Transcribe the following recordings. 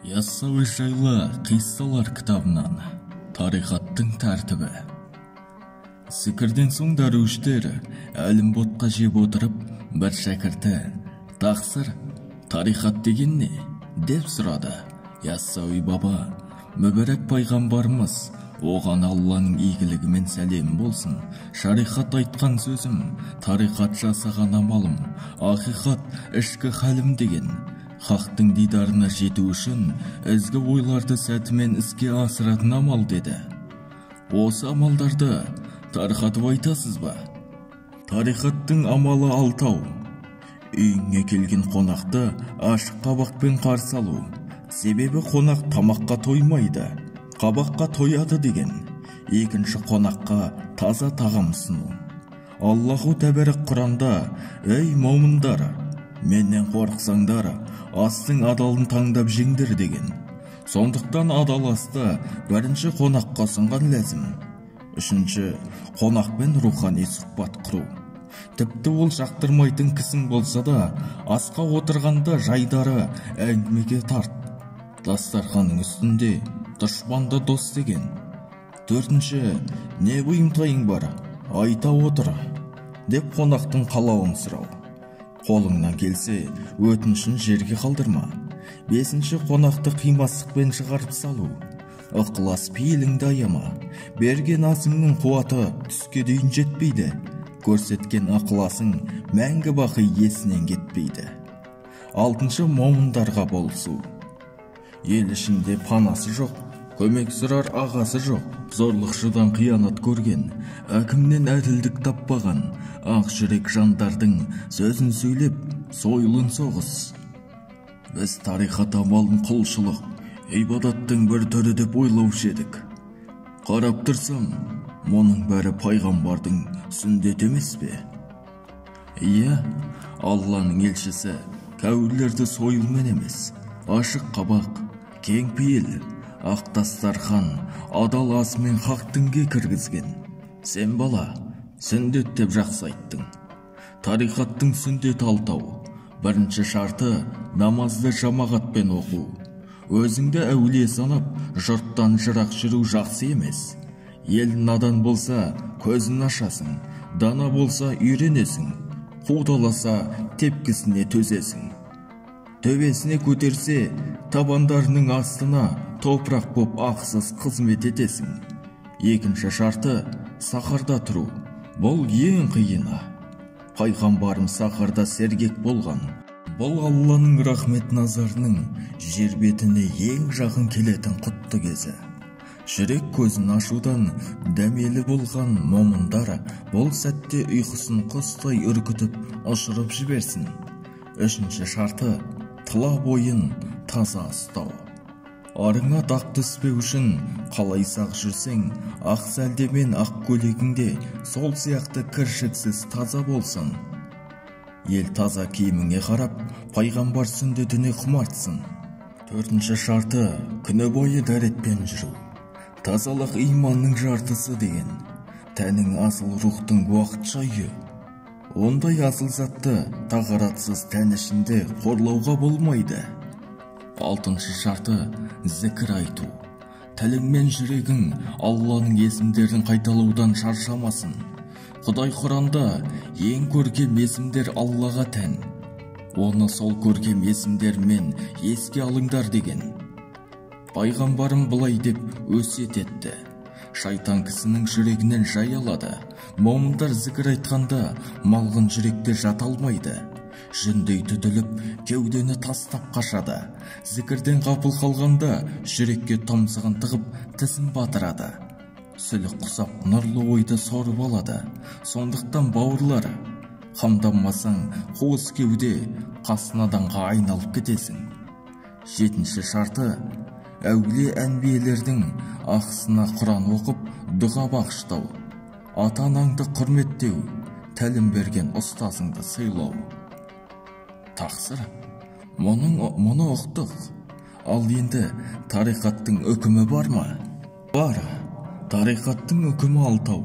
Яссауи жайлы қиссалар кітабынан тарихаттың тәртібі. Зікірден соң дәруіштер әлім ботқа жеп отырып, бір шәкірті: «Тақсыр, тарихат деген не?» деп сұрады. Яссауи баба: «Мүбәрәк пайғамбарымыз, оған Алланың игілігі мен сәлемі болсын, шариғат айтқан сөзім, тариқат жасаған амалым, ақиқат ішкі халім деген. Хақтың дидарына жету үшін ізгі ойларды сәтімен іске асыратын амал», – деді. Осы амалдарды тарқатып айтасыз ба? Тарихаттың амалы алтау. Үйіңе келген қонақты ашық қабақпен қарсы алу. Себебі қонақ тамаққа тоймайды, қабаққа тояды деген. Екінші, қонаққа таза тағам ұсыну. Аллаху тәбәрік Құранда: «Ей, момындар, менен қорықсаңдар, астың адалын таңдап жеңдер», – деген. Сондықтан адал асты бірінші қонаққа ұсынған ләзім. Үшінші, қонақпен рухани сұхбат құру. Тіпті ол жақтырмайтын кісің болса да, асқа отырғанда жайдары әңгімеге тарт. Дастарханның үстінде дұшпанды дос деген. Төртінші, не бұйымтайың бар, айта отыр деп қонақтың қалауын сұрау. Қолыңнан келсе, өтінішін жерге қалдырма. Бесінші, қонақты қимастықпен шығарып салу. Ықылас пейіліңді аяма. Берген асыңның қуаты түске дейін жетпейді, көрсеткен ықыласың мәңгі бақи есінен кетпейді. Алтыншы, момындарға болысу. Ел ішінде панасы жоқ, көмек сұрар ағасы жоқ, зорлықшыдан қиянат көрген, әкімнен әділдік таппаған ақ жүрек жандардың сөзін сөйлеп, сойылын соғыс. Біз тарихат амалын құлшылық, ибадаттың бір түрі деп ойлаушы едік. Қарап тұрсам, мұның бәрі пайғамбардың сүндеті емес пе? Иә, Алланың елшісі кәуірлерді сойылмен емес, ашық қабақ, кең пейіл, ақ дастархан, адал асымен хақ дінге кіргізген. Сен, бала, сүндет деп жақсы айттың. Тарихаттың сүндеті алтау. Бірінші шарты – намазды жамағатпен оқу. Өзіңді әулие санап, жұрттан жырақ жүру жақсы емес. Ел надан болса, көзін ашасың, дана болса, үйренесің, қудаласа, тепкісіне төзесің, төбесіне көтерсе, табандарының астына топырақ боп ақысыз қызмет етесің. Екінші шарты – сахарда тұру. Бұл ең қиыны. Пайғамбарым сахарда сергек болған. Бұл Алланың рахмет назарының жер бетіне ең жақын келетін құтты кезі. Жүрек көзін ашудан дәмелі болған момындар бұл сәтте ұйқысын құстай үркітіп ұшырып жіберсін. Үшінші шарты – тұла бойын таза ұстау. Арыңа дақ түспеу үшін қалай сақ жүрсең, ақ сәлде мен ақ көйлегіңде сол сияқты кіршіксіз таза болсын. Ел таза киіміңе қарап, пайғамбар сүндетіне құмартсын. Төртінші шарты – күні бойы дәретпен жүру. Тазалық иманның жартысы деген. Тәнің асыл рухтың уақытша үйі. Ондай асыл затты тағаратсыз тән ішінде қорлауға болмайды. Алтыншы шарты – зікір айту. Тілің мен жүрегің Алланың есімдерін қайталаудан шаршамасын. Құдай Құранда: «Ең көркем есімдер Аллаға тән, оны сол көркем есімдермен еске алыңдар», – деген. Пайғамбарым былай деп өсиет етті: «Шайтан кісінің жүрегінен жай алады. Момындар зікір айтқанда малғын жүректе жата алмайды, жүндей түтіліп, кеудені тастап қашады. Зікірден ғапыл қалғанда жүрекке тұмсығын тығып, тісін батырады, сүлік құсап нұрлы ойды сорып алады. Сондықтан, бауырлар, қамданбасаң, қуыс кеуде, қас наданға айналып кетесің». Жетінші шарты – әулие әнбиелердің ақысына құран оқып, дұға бағыштау. Ата анаңды құрметтеу, тәлім берген ұстазыңды сыйлау. Тақсыр, мұны ұқтық. Ал енді тариқаттың үкімі бар ма? Бар. Тариқаттың үкімі алтау.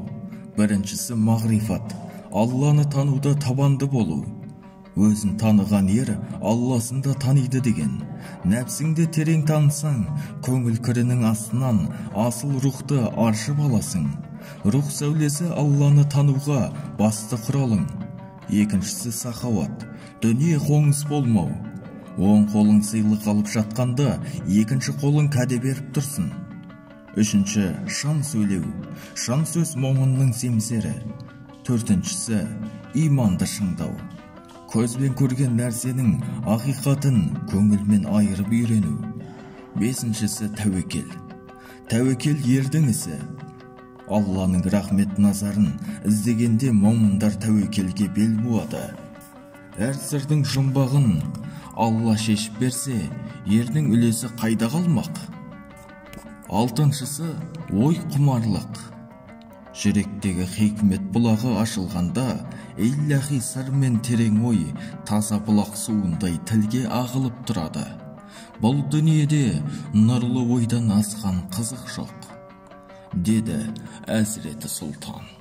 Біріншісі – мағрифат, Алланы тануда табанды болу. Өзін таныған ер Алласын да таниды деген. Нәпсіңді терең танысаң, көңіл кірінің астынан асыл рухты аршып аласың. Рух сәулесі Алланы тануға басты құралың. Екіншісі сахауат, дүние қоңыс болмау. Оң қолың сыйлық алып жатқанда, екінші қолың кәде беріп тұрсын. Үшінші, шын сөйлеу. Шын сөз момынның семсері. Төртіншісі, иманды шыңдау. Көзбен көрген нәрсенің ақиқатын көңілмен айырып үйрену. Бесіншісі, тәуекел. Тәуекел ердің ісі. Алланың рахмет назарын іздегенде момындар тәуекелге бел буады. Әр сырдың жұмбағын Алла шешіп берсе, ердің үлесі қайда қалмақ? Алтыншысы, ой құмарлық. Жүректегі хикмет бұлағы ашылғанда, илләхи сыр мен терең ой таза бұлақ суындай тілге ағылып тұрады. Бұл дүниеде нұрлы ойдан асқан қызық жоқ, деді Әзіреті Сұлтан.